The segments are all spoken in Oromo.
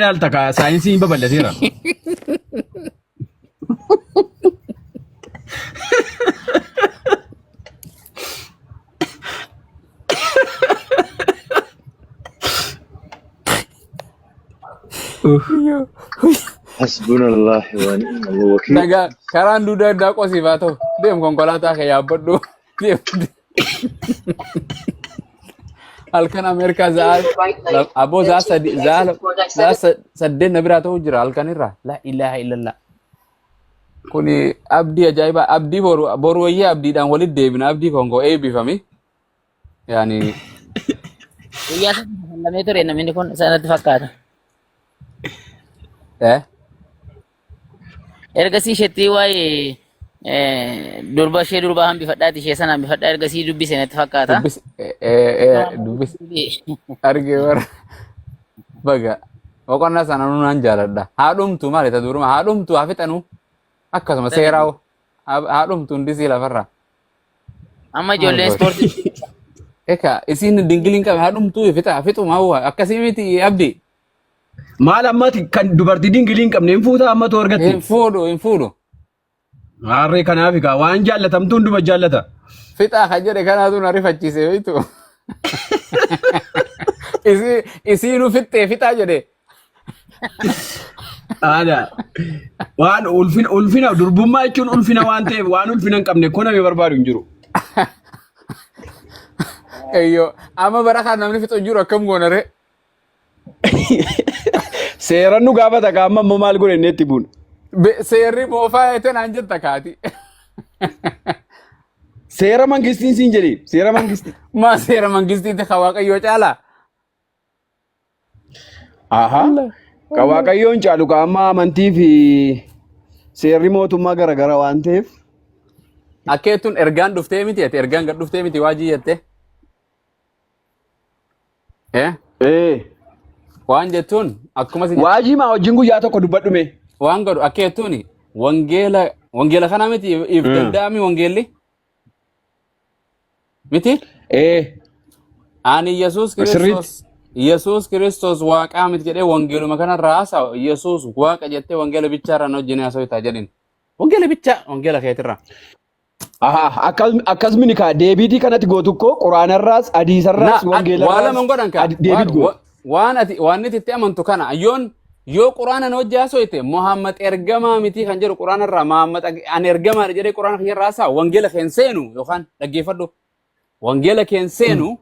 ilaalta kaa saayinsiin babal'ateera. Hasbunallahi wa ni'mal wakiil. Nagaa karaan duudaa daaqoo siif haa ta'u. Deem konkolaataa kee yaabbadhu. Deem. Halkan Ameerikaa za'a aboo za'a sadi za'a saddeet na biraa ta'uu jira halkan irraa. La ilaaha illallah. Kuni abdii ajaa'ibaa abdii boru boru wayyee abdiidhaan walitti deebina abdii kongoo eebbifami. Yaani Guyyaa sana kafallamee ture namni kun sanatti fakkaata. eh Ergasii isheetti waa'ee durba ishee durbaa hambifadhaati ishee sana hambifadhaa ergasii dubbise natti fakkaata. Dubbis eh dubbis argee warra baga boqonnaa sana nunaan jaaladha. Haa dhumtu maali ta duruma haa dhumtu haa fixanuu akkasuma seeraa haa dhumtu hundisii lafarraa. Amma ijoolleen ispoortii Eka isiin dingiliin qabe haa dhumtuu fixa fixuma hawwa akkasii miti abdi. Maal ammati kan dubartii dingilii hin qabne hin fuutaa ammatu argatte. Hin fuudhu hin fuudhu. Harree kanaaf egaa waan jaallatamtu hunduma jaallata. Fixaa kan jedhe kanaatu na rifachiise beektu. Isii isiinuu fixxee fixaa jedhe. Haadha. Waan ulfina ulfina durbummaa jechuun ulfina waan ta'eef waan ulfina hin qabne kun namni barbaadu hin jiru. Eyyoo amma bara kana namni fixu hin jiru akkam goona ree? Seeran nu gaafata ka amma immoo maal godhe inni itti buuna. Seerri moofaa jettee naan jetta kaati. Seera mangistiin siin jedhe seera mangistii. Maa seera mangistiitti ka waaqayyoo caalaa? Aha. Ka waaqayyoon caalu ka amma amantii fi seerri mootummaa garagara waan ta'eef. Akkeettuun ergaan dhuftee miti ati ergaan gad dhuftee miti waajii jette. Eh? Ee. Waan jettuun akkuma si Waajii maa wajjin guyyaa tokko dubbadhu mee. waan godhu akkeettuun wangeela wangeela kana miti if danda'ami wangeelli miti. Ee. Ani Yesuus Sirriitti. Kiristoos Yesuus Kiristoos waaqaa miti jedhee wangeeluma kanarraa haasa'u Yesuus waaqa jettee wangeela bichaarraa na wajjin haasa'u jedhin. Wangeela bichaa wangeela keetirraa. Aha, akkas akkasumini kaa deebiitii kanatti gootu koo quraanarraas, Na hadiisarraas, waa wangeelarraas lama hin godhan kaa. deebiit Waan gootu. waan ati waan nuti itti amantu kana yoon yoo quraana na wajji haasofte Muhammad ergamaa miti kan jedhu quraana irraa Muhammad ani ergamaadha jedhee quraana kiyya irraa haasa'a wangeela keen seenu yookaan dhaggeeffadhu wangeela keen seenu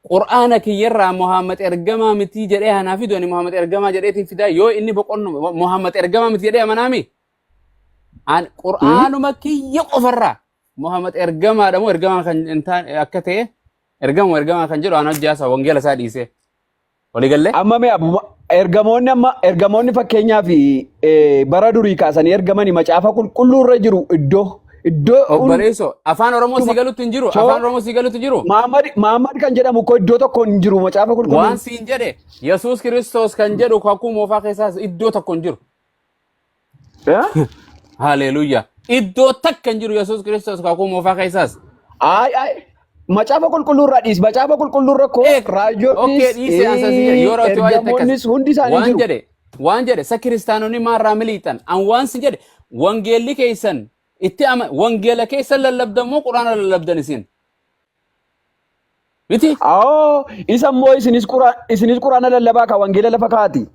quraana kiyya irraa Muhammad ergamaa miti jedhee hanaa fidu ani Muhammad ergamaa jedheetiin fidaa yoo inni boqonnu Muhammad ergamaa miti jedhee amanaami An qur'aanuma kiyya qofarraa Muhammad ergamaadha moo ergamaa kan hin taane akka ta'e ergama ergamaa kan jedhu an hojii haasaa wangeela isaa dhiisee. Walii gallee? Amma mee abuma ergamoonni amma ergamoonni fakkeenyaaf bara durii kaasanii ergamanii macaafa qulqulluu irra jiru iddoo iddoo Obboleessoo afaan Oromoo sii galutti hin jiru So- afaan Oromoo sii galutti hin jiru. Mahammad Mahammad kan jedhamu koo iddoo tokko hin jiru macaafa qulqulluu. Waan siin jedhe Yesuus Kiristoos kan jedhu kakuu moofaa keessaas iddoo tokko hin jiru. Eh? Haleluuyaa. Iddoo takka hin jiru Yesuus Kiristoos kakuu moofaa keessaas. Ay ay macaafa qulqulluu irraa dhiis macaafa qulqulluu irra koo Eeg. Okkee raajoonnis dhiisee ansasii jedhe yoo raawwate waa jette akkas. ergamoonnis hundi isaanii Waan jiru. jedhe waan jedhe sa kiristaanonni maarraa miliixan an waan sin jedhe wangeelli keessan itti ama wangeela keessan lallabdan moo quraana lallabdan isin miti Awoo isa immoo isinis quraan isinis quraana lallabaa ka wangeela lafa kaati.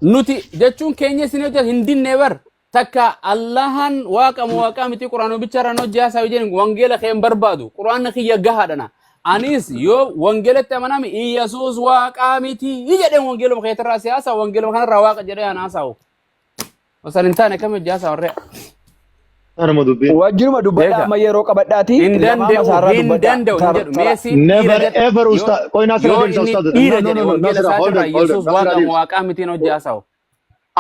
Nuti jechuun keenya isin hojjeta hin dinne bar takka Allahan waaqa moo waaqaa miti quraana bichaarraan hojii haasaa jedhin wangeela kee hin barbaadu quraanni kiyya gahaadhana anis yoo wangeelatti amaname Iyyasuus waaqaa miti jedheen wangeeluma keetirraa si haasaa wangeeluma kanarraa waaqa jedhee an haasa'u. Osoo hin taane kam hojii haasaa warree. Anuma dubbiin. Wajjinuma dubbadhaa Beeka. amma yeroo qabadhaati Hin lamaa danda'u masaarraa hin dubbadhaa. danda'u hin Tar- jedhu tara. meesiin dhiira Never jedhe ever yoo ustaz. Qoy Nasira yoo deebisa inni ustaz. dhiira No no jedhe no no wangeela Nasira hold isaatirraa on hold on Yesuus Nasira waaqa moo deebisa. waaqaa mitiin hojii haasa'u.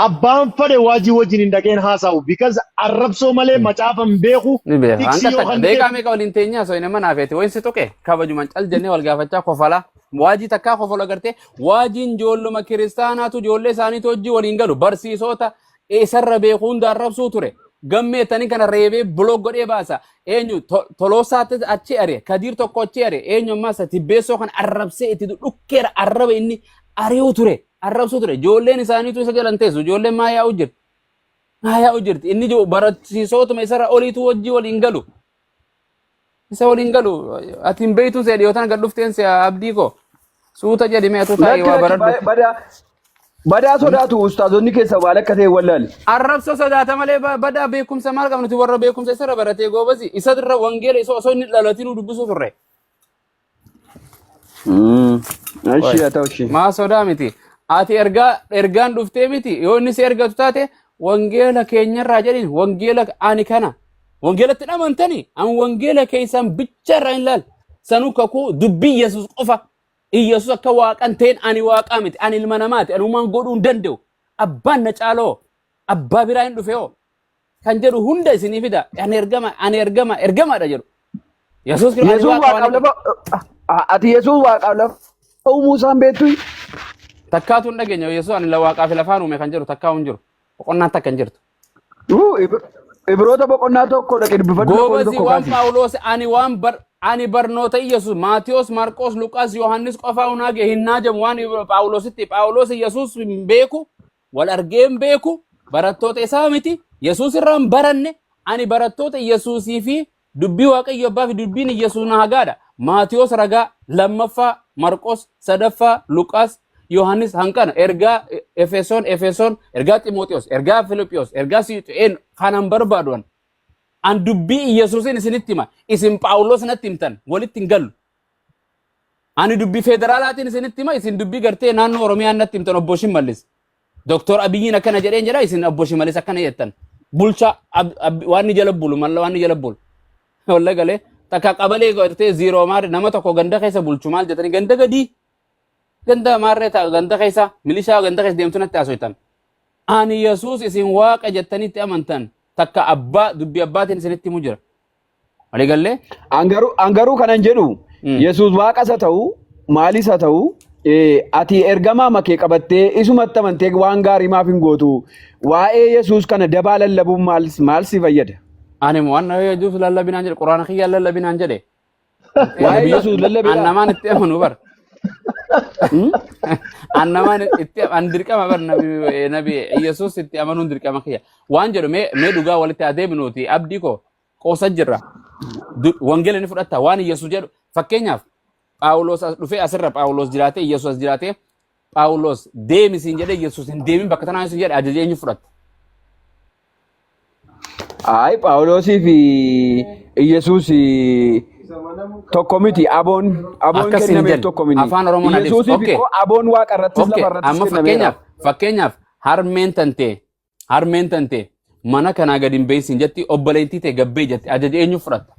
Abbaan fedhe waajii wajjin hin dhaqeen haasa'u because arrabsoo malee macaafa hin beeku Ni beeka. tiksii Hanga yoo takka kan deeqaa ta'e meeqa waliin teenyaa osoo nama naafeeti wayin si tuqe kabajuman cal jennee wal gaafachaa kofalaa. Waajii takkaa kofola gartee waajiin ijoolluma kiristaanaatu ijoollee isaaniitu hojii waliin galu barsiisota isarra beeku hunda arrabsuu ture. Gammeettanii kana reebee block godhee baasa. Eenyu toloosaatti achi ari'e kadiir tokko achi ari'e eenyu ammaas tibbeessoo kana arrabsee itti dhukkeera arraba inni ari'uu ture. Arrabsoo ture. Ijoolleen isaaniitu isa jalan teessu. Ijoolleen maa yaa'u jirti? Maa yaa'u jirti? Inni jiru barsiisotuma isarra oliitu wajjii waliin galu. Isa waliin galu. Ati hin beektu see dhiyootan gad dhufteen see abdii koo. Suuta jedhi mee atu taa'ii Lakki waa lakki baradhu. badaa badaa sodaatu ustaazonni keessa maal akka ta'e wallaali. Arrabsoo sodaata malee badaa beekumsa maal qabnu nuti warra beekumsa isarra baratee goobazi. Isa irra wangeela isa osoo inni dhalatinuu dubbisuu turre. Ishii haa ta'u ishii. Maa sodaa miti. Ati ergaa ergaan dhuftee miti yoo inni si ergatu taate wangeela keenyarraa jedhin wangeela ani kana wangeelatti hin amantani an wangeela keessan bicha irraa hin laal sanuu kakuu dubbii Yesuus qofa Yesuus akka waaqan ta'een ani waaqaa miti ani ilma namaati ani uumaan godhuu hin danda'u abbaan na caaloo abbaa biraa hin dhufe hoo kan jedhu hunda isinii fida ani ergama ani ergama ergamaadha jedhu Yesuus Kiristoos ani Yesuus waaqa waan waaqaaf lafa ati Yesuus waaqaaf lafa uumuu isaan beektu. Takkaatu hin dhageenye Yesuus ani waaqaa fi lafaan uume kan jedhu takkaa hin jiru. Boqonnaan takka hin jirtu. Ibroota boqonnaa tokko dhaqee dubbifadhu lakkoofsa Goobazii tokko waan kaasi. Phaawulos ani waan bar ani barnoota Yesuus Maatiyos Maarqos Luqaas Yohaannis qofaa hunaage hin naajamu waan Phaawulositti Phaawulos Yesuus hin beeku wal argee hin beeku barattoota isaa miti Yesuus irraa hin baranne ani barattoota Yesuusii fi dubbii Waaqayyo abbaa fi dubbiin Yesuus na hagaadha Maatiyos ragaa lammaffaa Marqos sadaffaa Luqaas Yohaannis hanqana ergaa Efesoon Efesoon ergaa Ximooxiyoos ergaa Filiphiyos ergaa Siixeen kanan barbaadu an an dubbii Yesuusin isinitti hima isin Phaawulos natti himtan walitti hin gallu Ani dubbii federaalaatiin isinitti hima isin dubbii gartee naannoo Oromiyaa natti himtan obbo Shimallis. Doktor Abiyyiin akkana jedheen jedha isin obbo Shimallis akkana jettan. Bulchaa waan inni jala bulu malla waan inni jala bulu. Walla galee takka qabalee gartee ziiroo maarree nama tokko ganda keessa bulchu maal jettanii ganda gadii ganda maarree ta'a ganda keessa milishaa ganda keessa deemtu natti haasoftan. Ani Yesuus isin waaqa jettanitti amantan takka abbaa dubbii abbaatiin isinitti himu jira. Walii gallee? An garuu kanan jedhu Yesuus waaqas haa ta'u maalis haa ta'u ati ergamaa makee qabattee isumatti amantee waan gaarii maaf hin gootu waa'ee Yesuus kana dabaa lallabuun maal maal si fayyada? Ani waan na Yesuus lallabinaan jedhe quraana kiyyaa lallabinaan jedhe. Waa'ee Yesuus lallabee An namaan itti amanu bar. An namaan itti an dirqama bar nabi Yesuus itti amanuun dirqama kiyya. Waan jedhu mee dhugaa walitti adeemnuuti abdii koo qoosa jirra. Wangeela ni fudhatta waan Yesuus jedhu fakkeenyaaf Phaawulos as dhufee asirra Phaawulos jiraatee Yesuus as jiraatee Phaawulos deemi siin jedhee Yesuus hin deemin bakka tanaa siin jedhe ajaja eenyu fudhatta? Ayi Phaawulosii fi Yesuus tokko miti aboon aboon Akkas hin kennameef jenne. tokko miti. Afaan Oromoon adeemsa. Yesuusiif Okay. immoo aboon waaqa irrattis Okay. lafa irrattis Amma kennameera. fakkeenyaaf harmeen tantee harmeen tantee mana kanaa gadi hin beeysin jetti obboleettii tee gabbee jetti ajaja eenyu fudhatta?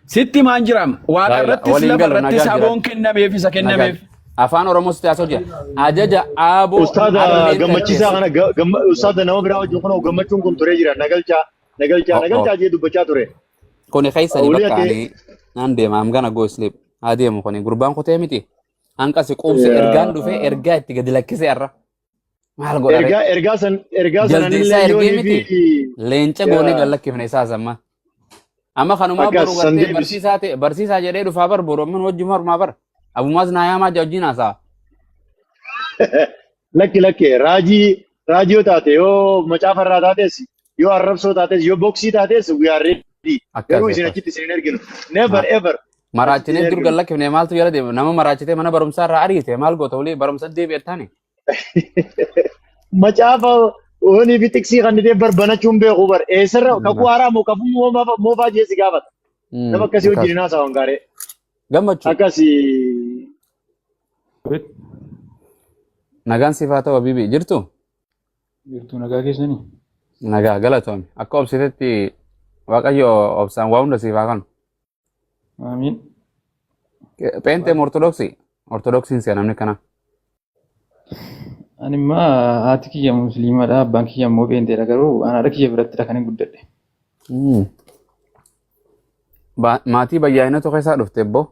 Sitti maan jiraam waaqa Gaa'ela, irrattis waliin lafa galu, irrattis nagaa aboon jiraadhu. kennameef isa kennameef. Afaan Oromoo sitti haasa'u jira. Ajaja aaboo Ustaaza harmeen tantee gammachiisaa kana ustaaza nama biraa wajjin kun gammachuun kun turee jira nagalchaa nagalchaa Oh, oh. nagalchaa jee dubbachaa ture. Kuni keessanii Olii bakka ati ani naan deema I'm gonna go sleep. Haa deemu kuni gurbaan kutee miti. Hanqasi quubse ergaan dhufee ergaa itti gadi lakkisee har'a. Maal godha ree? Ergaa ergaa san ergaa san Jaldeessaa anillee ergee yoonii miti. fi Leenca goonee gad lakkifne isaas amma. Amma kanumaa Akkas boru san gartee deebisi. barsiisaa ta'e barsiisaa jedhee dhufaa bar boru amma nu wajjin mormaa bar. Abumaas naayamaa jaa wajjin haasa'a. Lakki lakki raajii raajii yoo taate yoo macaafa irraa taates yoo arrabsoo taates yoo boksii taates we are ready. Akkas Garuu isin akkas. achitti isin hin erginu. Never ever. Achitti Maraachinee isin dur erginu. gad lakkifne maaltu jala deema nama maraachitee mana barumsaa irraa ariite maal goota olii barumsa deebi'e taane. Macaafa onii fi tiksii kan dhibee barbanachuun beeku bar eessarra kakuu haaraa moo kakuu moofaa jee si gaafata. Nama akkasii wajjin hin haasawan gaaree. Gammachuu. Akkasii. Nagaan siif haa ta'u Habibi jirtu? Jirtu nagaa keessanii? Nagaa galatoomi. Akka obsitetti Waaqayyo obsaan waa hunda siif haa kanu. Amiin. Pheenxee moo Ortodoksii? Ortodoksiin si'a namni kana. Ani immoo haati kiyya musliimadha, abbaan kiyya immoo pheenxeedha. Garuu an haadha kiyya birattidha kan hin guddadhe. Maatii bayyaa'inatu keessaa dhufte ebboo.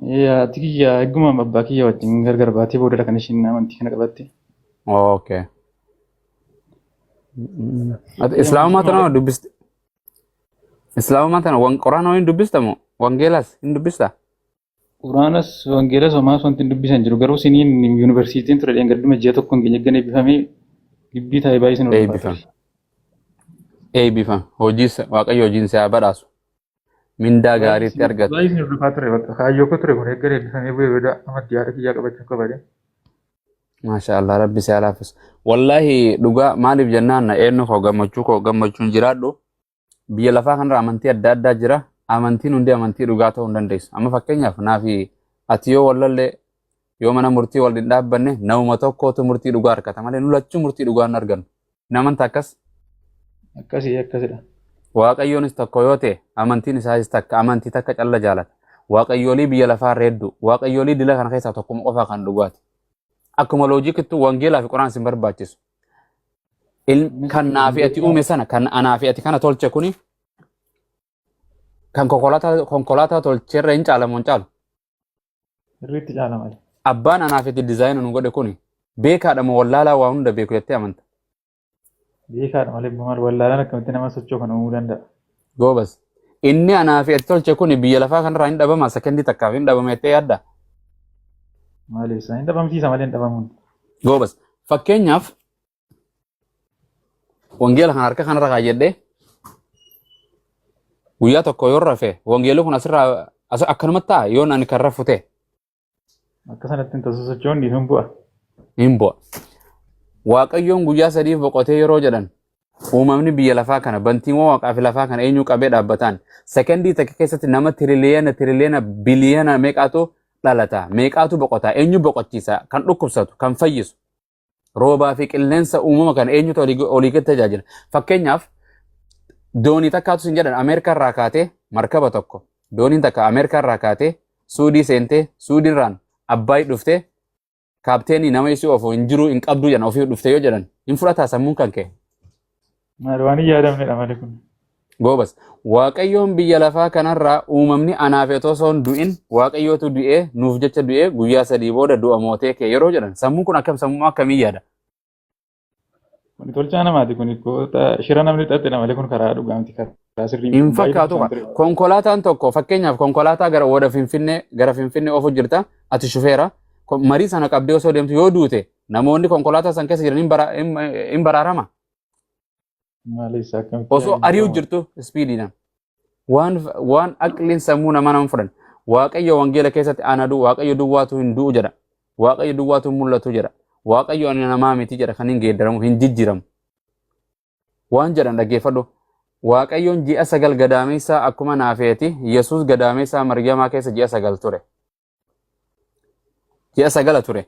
Haati kiyya egguma abbaa kiyya wajjin gargar baatee boodadha kan ishiin amantii kana qabatte. Okay. Ati Islaamummaa tana dubbiste? Islaamummaa tana wan Quraana hin dubbista moo? Wangeelas hin dubbista? Quraanas wangeelas homaas wanti hin dubbisan jiru garuu siniin yuunivarsiitiin ture dheengadduma ji'a tokko hin geenye eeggan eebbifamee gibbii taa'ee baay'ee sin hordofaa Eebbifame. ture. Eebbifame. Hojii Waaqayyo hojiin si haa badhaasu. Mindaa Baay'ee gaariitti sin argatu. baay'ee sin hordofaa ture bakka kaayyoo koo ture kun eeggan eebbifamee bu'ee booda amantii haadha kiyyaa qabachuu qaba jedhee. Maasha Allah Rabbi si haa laaffisu. Wallaahi dhugaa maaliif jennaan na eenyu koo gammachuu koo gammachuun jiraadhu biyya lafaa kanarra amantii adda addaa jira. Amantiin hundi amantii dhugaa ta'uu hin dandeessu. Amma fakkeenyaaf naafi ati yoo wallallee yoo mana murtii wal hin dhaabbanne namuma tokkootu murtii dhugaa argata malee nu lachuu murtii dhugaa hin argannu. Hin amantaa akkas? Akkasii akkasidha. Waaqayyoonis tokko yoo ta'e amantiin isaas takka amantii takka calla jaalata. Waaqayyoolii biyya lafaa irra hedduu waaqayyoolii dila kana keessaa tokkuma qofaa kan dhugaati. Akkuma loojikittuu wangeelaa fi quraan sin barbaachisu. Kan naa fi ati uume sana kan anaa fi ati kana tolche kuni kan konkolaataa tolcherra hin caalamu hin caalu. Sirriitti caala malee. Abbaan anaa fi ati dizaayina nu godhe kuni beekaadha moo wallaalaa waa hunda beeku jettee amanta. Beekaadha malee maal wallaalaan akkamitti nama socho'u kana uumuu danda'a. Goobas. Inni anaa fi ati tolche kuni biyya lafaa kanarraa hin dhabama sekendii takkaaf hin dhabama jettee yaadda. Maaliif isaan hin dhabamsiisa malee hin dhabamuun. Goobas. Fakkeenyaaf wangeela kana harka kanarra kaayyadhee guyyaa tokko yoo rafe wangeelli kun asirraa akkanumatti ta'a yoon ani kan rafu ta'e Akka sanatti hin tasu socho'uun dhiisuun bu'a. hin bu'a. Waaqayyoon guyyaa sadiif boqotee yeroo jedhan uumamni biyya lafaa kana bantiiwwan waaqaa fi lafaa kana eenyu qabee dhaabbataan sekendii takka keessatti nama tiriliyoona tiriliyoona biliyoona meeqaatu dhalata meeqaatu boqota eenyu boqochiisa kan dhukkubsatu kan fayyisu roobaa fi qilleensa uumama kana eenyutu olii gad tajaajila. Fakkeenyaaf doonii takkaatu sin jedhan Ameerikaa irraa kaatee markaba tokko dooniin takka Ameerikaa irraa kaatee Suudii seentee Suudiirraan Abbaay dhuftee kaapteenii nama isii ofu hin jiru hin qabdu jedhan ofii dhufte yoo jedhan hin fudhataa sammuun kan kee. Maal waan hin yaadamnedha malee kun. Goobas. Waaqayyoon biyya lafaa kanarraa uumamni anaaf otoo osoo hin du'in Waaqayyootu du'ee nuuf jecha du'ee guyyaa sadii booda du'a mootee kee yeroo jedhan sammuun kun akkam sammuu akkamii yaada? Kuni tolchaa namaati kuni shira namni xaxxedha malee kun karaa dhugaa miti karaa sirrii miti. Hin Baay'ee fakkaatu dubbisaan ka. ture. Konkolaataan tokko fakkeenyaaf konkolaataa gara wada Finfinnee gara Finfinnee oofu jirta ati shufeera marii sana qabdee osoo deemtu yoo duute namoonni konkolaataa san keessa jiran hin baraarama. Maaliif akkamitti Osoo yaadni ari'u ta'u? jirtu ispiidiidhaan. Waan waan aqliin sammuu namaa nama fudhan. Waaqayyo wangeela keessatti ana du'u Waaqayyo duwwaatu hin du'u jedha. Waaqayyo duwwaatu hin mul'atu jedha. Waaqayyo ani namaa miti jedha kan hin geeddaramu hin jijjiiramu. Waan jedhan dhaggeeffadhu. Waaqayyoon ji'a 9 gadaameessaa akkuma naafeeti Yesuus gadaameessaa Maryamaa keessa ji'a 9 ture. Ji'a sagala ture.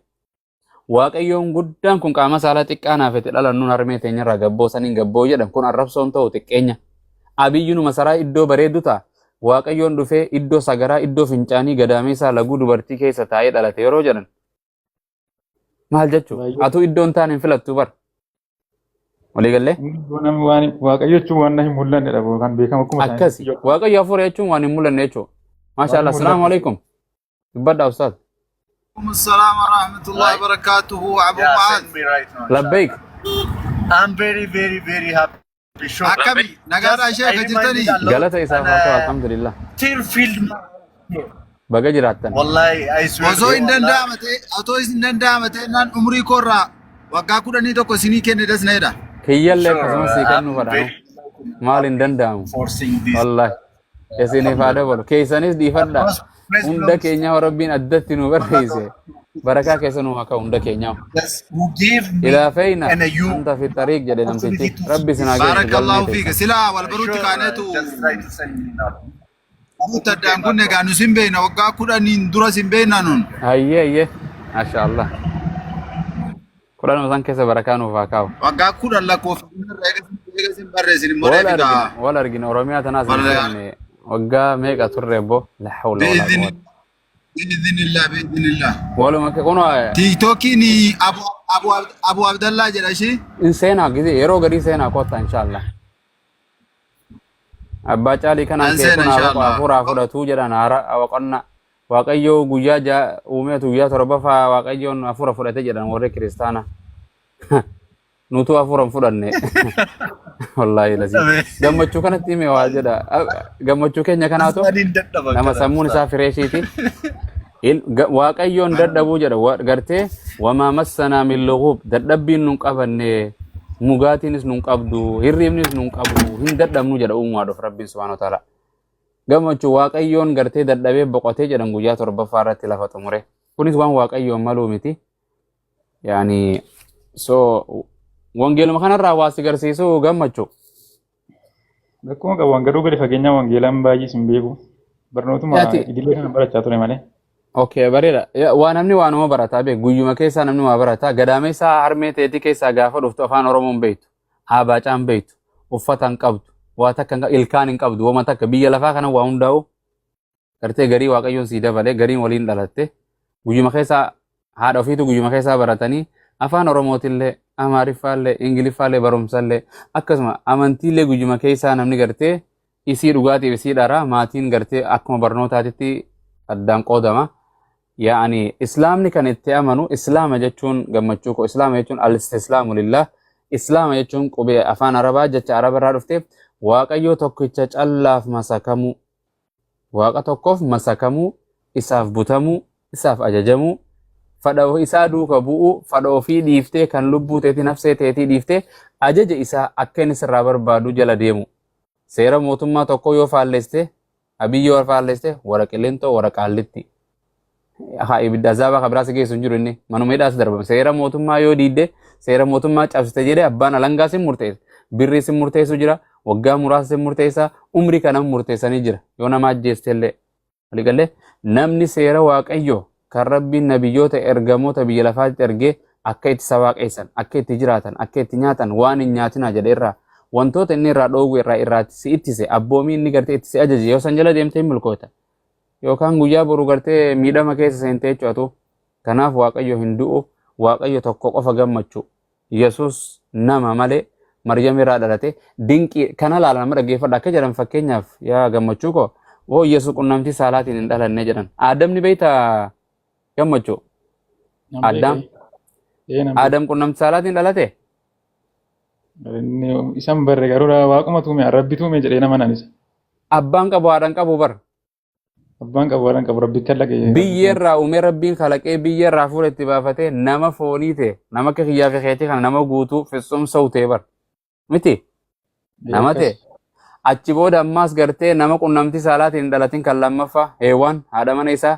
Waaqayyoon guddaan kun qaama saalaa xiqqaa naafete dhalannuun harmee teenyarraa gabboo saniin gabboo jedhan kun arrabsoon ta'u xiqqeenya. Abiyyinu masaraa iddoo bareeddu ta'a. Waaqayyoon dhufee iddoo sagaraa iddoo fincaanii gadaameessaa laguu dubartii keessa taa'ee dhalate yeroo jedhan. Maal jechuu? Baay'ee. Atuu iddoo hin taane hin filattu bar. Walii gallee? Inni namni waan Waaqayyo jechuun waan hin mul'annedha boo kan beekamu akkuma Akkasi. saayinsii Waaqayyo hafuura jechuun waan hin mul'anne jechuudha. Maasha waan Allah. hin Assalaamu mul'anne. alaikum. Dubbadhaa ustaaz. عليكم السلام ورحمة الله وبركاته أبو Yeah, معاذ send me right now, Labbayk. inshallah. I'm very, very, very happy. Sure. Akkami nagaadhaa Just I sheeka reminded jirtanii a lot Galata isaaf and haa ta'u alhamdulillah. tear filled my Baga jiraattan. Wallahi, I swear osoo to hin Allah. danda'ama ta'e otoo hin danda'ama ta'e naan umrii koorraa waggaa 11 isinii kenne das na jedha. Kiyyallee Sure, akkasumas sii I'm kennuu fadha. very Maal hin danda'amu. for seeing this. Wallahi. Isiniif haa dabalu. Keessanis dhiifadha. First, praise Hunda belongs to keenyaa Rabbiin addatti nu barreesse. Barakaa keessa nu haa kaa'u hunda keenyaa. Yes, who gave me Ilaa feeyna and you anta fi xariiq jedhe opportunity namtichi. to see Rabbi isin this. haa geessu galmee Baarakallahu fiika teessan. silaa wal baruutti Sure, kaaneetu just try to send me now. baruutti addaan kunne egaa nu sin beekna waggaa 10n dura sin beekna nun. Hayyee hayyee. Maasha Allah. Kudhanuma san keessa barakaa nuuf haa kaa'u. Waggaa 10 lakkoofsifne irra eega sin barreessin immoo Wal deebita. argina wal argina Oromiyaa tanaas hin Wal seenne waggaa meeqa turre abbo la hawla wala bi'izni quwwata. bi'iznillah bi'iznillah. Waluma kunoo Tiiktookiin Abu Abu Abu Abdallaa jedha ishii. in seenaa gizee yeroo gadii seenaa kottaa inshallah. Abbaa caalii kanaan Nan kee seena kun haa boqo inshallah. hafuuraa fudhatuu jedhan haara waqonna Waaqayyoo guyyaa ja'a uumeetu guyyaa torbaffaa Waaqayyoon hafuura fudhate jedhan warri kiristaana. Nutuu hafuura hin fudhanne. Wallaahi lasii. Gammachuu kanatti hime waa jedha. Gammachuu keenya kanaatu Ani hin dadhaban nama kana sammuun isaa ustaaz. fireeshiiti. Waaqayyoon dadhabuu jedha gartee wamaa massanaa min luguub, dadhabbiin nun qabanne, mugaatiinis nun qabdu, hirriibnis nun qabu, hin dadhabnu jedha uumaadhuuf Rabbiin subhaanahu wa ta'ala. Gammachuu, Waaqayyoon gartee dadhabee boqotee jedhan guyyaa torbaffaa irratti lafa xumure. Kunis waan Waaqayyoon maluu miti. Yaani so wangeeluma kanarraa waa si garsiisuu, Gammachuu. Akkuma qabu waan garuu gadi fageenyaa wangeelaan baay'ee sin beeku. Barnootuma idilee kana barachaa ture malee. Okay, bareeda. Waa namni waanuma barataa beeku. Guyyuma keessaa namni waa barataa. Gadaameessaa harmee teetii keessaa gaafa dhuftu afaan Oromoo hin beektu. Haabaacaa hin beektu. Uffata hin qabdu. Waa takka hin qabdu. Ilkaan hin qabdu. Wama takka biyya lafaa kana waa hundaa'u. Gartee garii Waaqayyoon sii dabalee gariin waliin dhalatte. Guyyuma keessaa haadha ofiitu guyyuma keessaa baratanii afaan Oromootillee, Amaariffaallee, Ingiliffaallee, barumsallee, akkasuma amantiillee guyyuma keessaa namni gartee isii dhugaatiif isii dharaa maatiin gartee akkuma barnootaatitti addaan qoodama. Yaa'ani islaamni kan itti amanu, islaama jechuun, Gammachuu koo, islaama jechuun al-istislaamu lillah. Islaama jechuun qubee afaan Arabaa, jecha Araba irraa dhufte, Waaqayyoo tokkicha callaaf masakamuu, Waaqa tokkoof masakamuu, isaaf butamuu, isaaf ajajamuu, fadha isaa duuka bu'uu, fadha ofii dhiiftee, kan lubbuu teetii nafsee teetii dhiiftee ajaja isaa akka inni sirraa barbaadu jala deemu. Seera mootummaa tokkoo yoo faalleste, Abiyyi yoo faalleste, wara Qilintoo, wara Qaallitti. Haa ibidda azaabaa kan biraa si geessu hin jiru, inni manuma hidhaas darbama. Seera mootummaa yoo diidde, seera mootummaa cabsite jedhee abbaan alangaa sin murteessa. Birrii sin murteessu jira, waggaa muraasa sin murteessa, umrii kana murteessanii jira. Yoo nama ajjeeste illee. Waliigallee namni seera Waaqayyoo kan Rabbiin nabiyyoota ergamoota biyya lafaatti ergee akka itti isa waaqessan, akka itti jiraatan, akka itti nyaatan, waan hin nyaatinaa jedhe irraa, wantoota inni irraa dhoowwe irraa irraa si ittise, abboomii inni gartee itti si ajaje yoo san jala deemte hin milkoota. Yookaan guyyaa boru gartee miidhama keessa seentee jechuudha. Kanaaf Waaqayyo hin du'u, Waaqayyo tokko qofa, Gammachuu. Yesus nama malee Maryam irraa dhalate dinqii kana laala, nama dhaggeeffadha. Akka jedhan, fakkeenyaaf yaa Gammachuu koo, oo Yesus qunnamtii saalaatiin hin dhalanne jedhan. Aadamni beektaa, Gammachuu? Nan Addaam. beeka. Ee, nan beeka. Aadam qunnamtii saalaatiin dhalate? Inni isan barre garuu waaquma tuume, Rabbi tuume jedhee nama naan isa. Abbaan qabu haadhan qabu bar. Abbaan qabu haadhan qabu, Rabbi kalaqe. Biyyeerraa uumee, Rabbiin kalaqee, biyyeerraa fuula itti baafatee nama foonii ta'e, nama akka kiyyaa fi keetii kana, nama guutuu fitsumsa'u ta'e bar. Miti nama ta'e. Achi booda ammaas gartee nama qunnamtii saalaatiin hin dhalatin kan lammaffaa Heewwan haadha mana isaa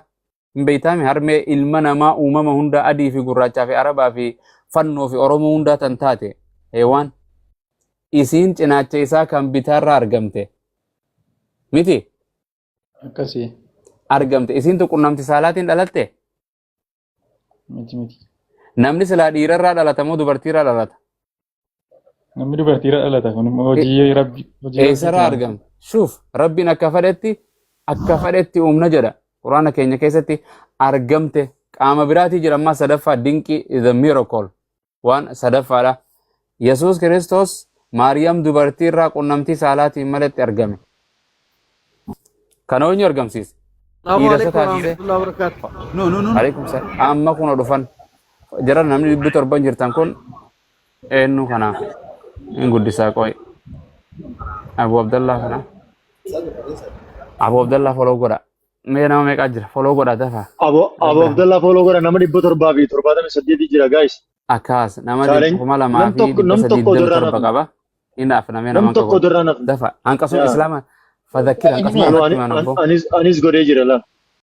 hin beeytaami, harmee ilma namaa uumama hunda, adii fi gurraachaa fi Arabaa fi fannoo fi Oromoo hundaa tan taate Heewwan, isiin cinaacha isaa kan bitaarraa argamte miti? Akkasii. Argamte. Isiin qunnamtii saalaatiin dhalatte? Miti, miti. Namni silaa dhiirarraa dhalata moo dubartiirraa dhalata? Namni dubartiirra dhalata, kun immoo hojii Rabbi. Hojii Eessarraa Rabbiiti. argama? Shuuf, Rabbiin akka fedhetti uumna jedha. Quraana keenya keessatti argamte. Qaama biraatii jira ammaa sadaffaa, dinqii, the miracle, waan sadaffaadha. Yesuus Kiristoos Maariyaam dubartiirraa qunnamtii saalaatiin malatti argame. Kana eenyu argamsiise? Salaamu Dhiira isa alaikum taasise. warahmatullahi wabarakatuh. No, no, no, no. Alaikum salaam. Amma kun dhufan. Jara namni 700 jirtan kun eenyu kana? Hin guddisaa qoy. Abu Abdallah kana. Abu Abdallah follow godha. Mee nama meeqaa jira? Follow godha dafa. Abu Abdallah follow godha, nama 778 jira, guys. Akkas nama Challenge kuma lamaa nam fi tokko dhibba nam sadii tokko digdami duraan torba hafne. qaba. Inni afnamee Nam nama tokko tokko. duraan hafne. Dafa. Hanqasuun Yaa. Islaama fadhakkir hanqasuma Anu irratti ani maan obbo. anis godhee jira laa.